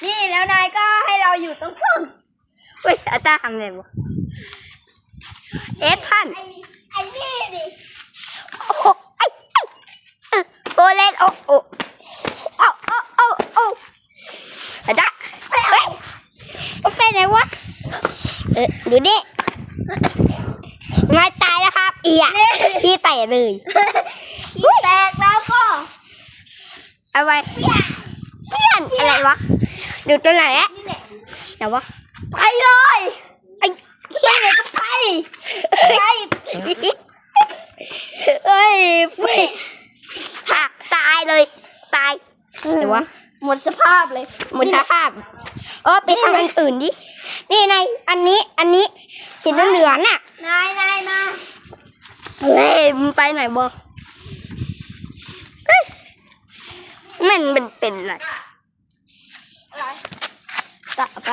ນີ້ ແລ້ວນາຍກໍໃຫ້ເຮົາຢູ່ຕົງເທິງ. ເຮີ້ຍ ອາຕາຫາງແຫຼງວະ ເອັດພັນ ໄອ້ ໄອ້ນີ້ດິ ໂອ້ ໄອ້ ໄອ້ ເອີ ໂອເລນ ໂອ ໂອ ໂອ ໂອ ໂອ ໂອ ອາຕາ ເຮີ້ຍ ເປັນໄງວະ ເອີ ດູດິ ນາຍຕາຍແລ້ວຄັບ ເອີຍ ພີ່ແຕກເລີຍ ແຕກແລ້ວກໍ ເອົາໄວ້ ປ່ຽນ ປ່ຽນ ອະໄລວະ ດູຕົວນັ້ນແຫຼະ ນີ້ແຫຼະ ແຕ່ວ່າ ໄປເລີຍ ໄປ ໄປໄຫນກໍໄປ ໄປ ເອີຍ ພາກຕາຍເລີຍ ຕາຍ ແຕ່ວ່າ ໝົດສະພາບເລີຍ ໝົດສະພາບ ເອີ ໄປທາງອັນອື່ນດິ ນີ້ນາຍ ອັນນີ້ ອັນນີ້ ເຫັນເຫຼືອນໆນະ ນາຍ ນາຍ ມາ ເອີຍ ມັນໄປໄຫນບໍ່ ເອີຍ ມັນ ມັນເປັນໄລ ອະໄລ ຕະ ເອົາໄປ